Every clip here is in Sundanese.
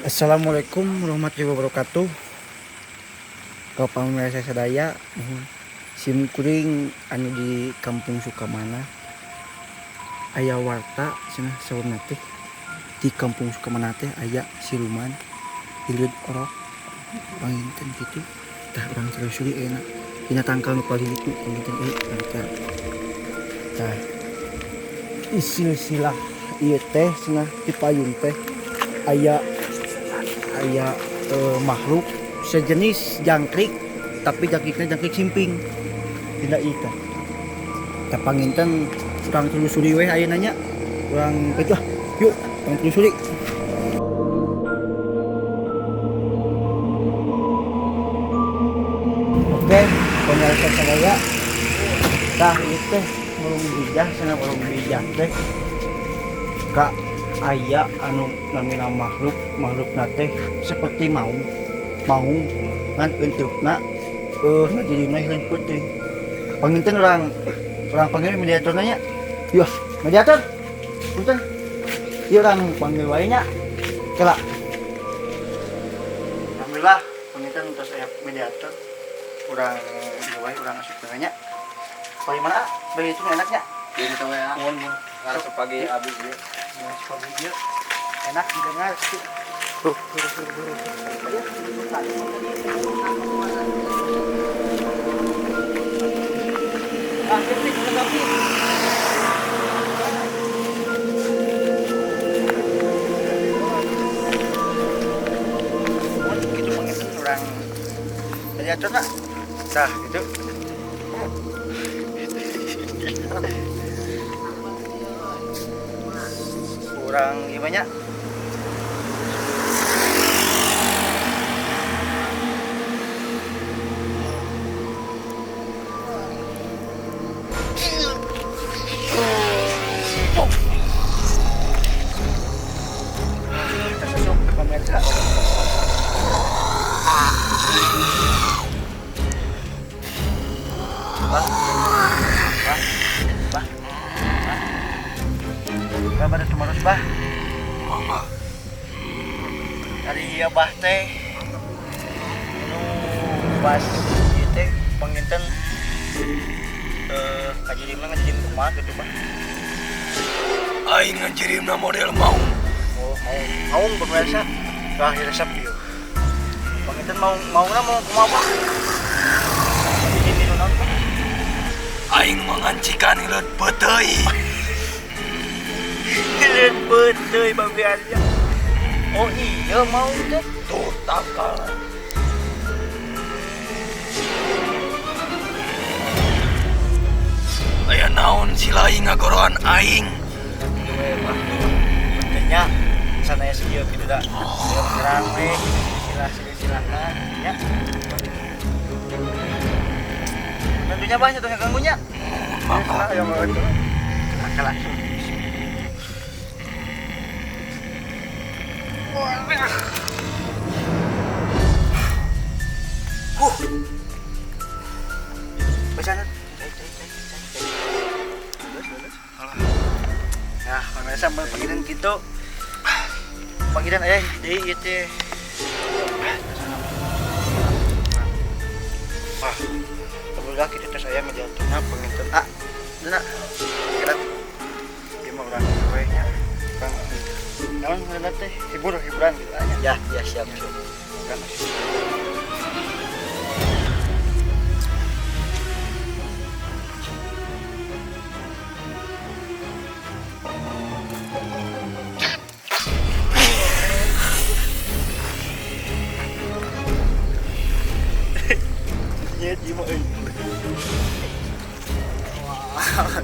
Assalamualaikum warahmatullahi wabarakatuh. Ka pamirsa sadaya, sim kuring anu di Kampung Sukamana aya warta cenah saurna teh di Kampung Sukamana teh aya siluman hileud orok panginten kitu. Tah, urang telusuri ayeuna dina tangkal nu paling itu panginten euy tah. Tah, silsilah ieu teh cenah di payun teh aya aya makhluk sejenis jangkrik, tapi jangkriknya jangkrik simping tidak ieu teh. Tah, panginten urang telusuri weh ayeuna nya, urang kitu ah, yuk urang telusuri. Oke, pemirsa sadaya, tah ieu teh warung bijah cenah, warung bijah teh ka aya anu namina makhluk, makhlukna teh seperti maung maung ngan eunteupna ngajirina hileud peuting. Panginten urang urang panggil mediatorna nya. Yuh, mediator, punten ieu urang panggil wae nya kela. Alhamdulillah, panginten tos aya mediator, urang ieu wae, urang asup nya. Bagaimana, mana bagi itu enaknya? Jadi itu ya. Mohon mohon. Ngarep pagi abis ya. Ngarep pagi enak didengar. Tuh. Ah, lengkapi. Gitu panginten urang mediator nak. Tah, gitu. Kurang gimana? Tersusuk pemirsa. Bah, bah, bah, bah. Kabar tumarus bah. Dari abah teh nu pas ieu teh panginten kajirimna ngajirim kumaha gitu bah? Aing ngajirimna model maung. Oh, maung. Maung pemirsa. Tah resep ieu. Panginten maung maungna mau kumaha bah? Ngajirim nu naon bah? Aing mengancikan hileud peuteuy. Hileud peuteuy bagiannya. Oh iya mau teh. Tuh tangkal. Aya naon sila aing ngagoroan aing? Pentingnya sana ya sih gitu dah. Terang we silah silahna ya. Tentunya bah satu ganggunya. Maka ya mau itu. Kalah. Bacaan. Nah, pemirsa panggilan gitu. Panggilan deui ieu teh. Wah, alhamdulillah kitu teh saya menjatuhna panginten A. Dena. Kira ieu mah urang we nya. Urang naon ngaranna teh hibur hiburan gitu nya. Ya, ya siap siap. Urang nyet ieu mah euy. Wah.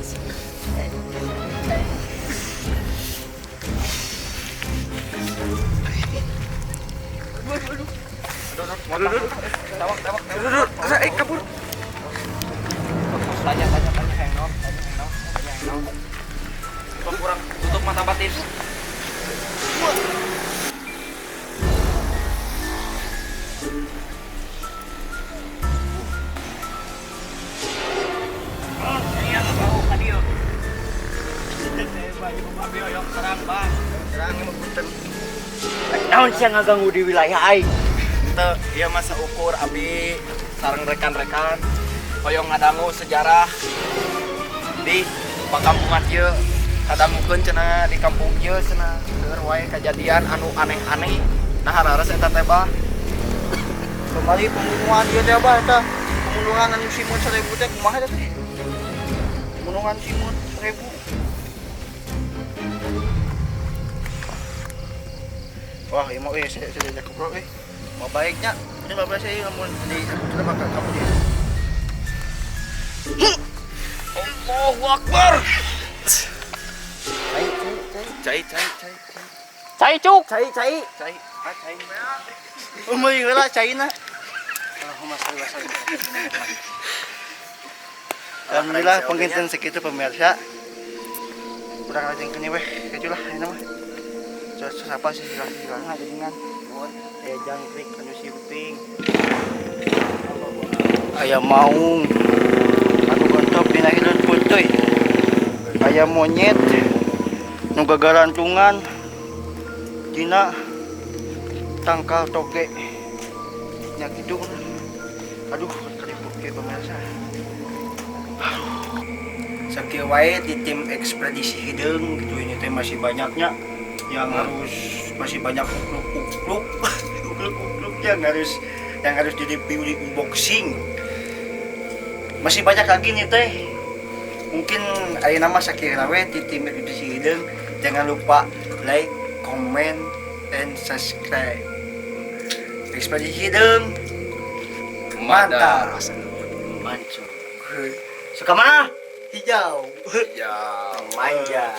Aduh, kabur. Tanya, tanya, tanya, yang naon, tanya, yang naon, tanya, yang naon. Kurang tutup mata batin. Abi hoyong terang, Bang. Terang emang punten. Naon sia ngaganggu di wilayah aing? Teu, ieu mah saukur abi sareng rekan-rekan hoyong ngadangu sejarah di pakampungan ieu. Kadangukeun cenah di kampung ieu cenah seueur wae kejadian anu aneh-aneh. Nah, harares eta teh, Bah. Kembali pembunuhan ieu teh, Abah, eta. Pembunuhan anu Simon 1000 teh kumaha eta teh? Pembunuhan Simon 1000. Wah, ieu mah euy, saya diajak ngobrol euy. Mau baiknya, ini bapak saya lamun di kita bakal kamu dia. Allahu Akbar. Cai, cai, cai. Cai, cai, cai. Cai cuk. Cai, cai. Cai, ah, cai. Oh, meuli heula caina. Allahumma sholli wa sallim. Alhamdulillah penginten segitu, pemirsa. Kurang lajeng weh, itulah ini mah. Siapa sih sila sila jaringan. Aya jangkrik anu simping. Aya maung. Anu gontop dina hileud peunteuy. Aya monyet nu gagarantungan dina tangkal toge. Nya kitu. Aduh, keriput ke, pemirsa. Sakieu wae di tim Ekspedisi Hideung gitu, ini teh masih banyaknya yang harus, masih banyak ukluk-ukluk ukluk-ukluk yang harus di review, di unboxing, masih banyak lagi nih teh. Mungkin ayeuna mah sakieu we di tim Ekspedisi Hideung. Jangan lupa like, comment, and subscribe. Ekspedisi Hideung mantap. Mancung. Suka mana hijau. Ya. Manja.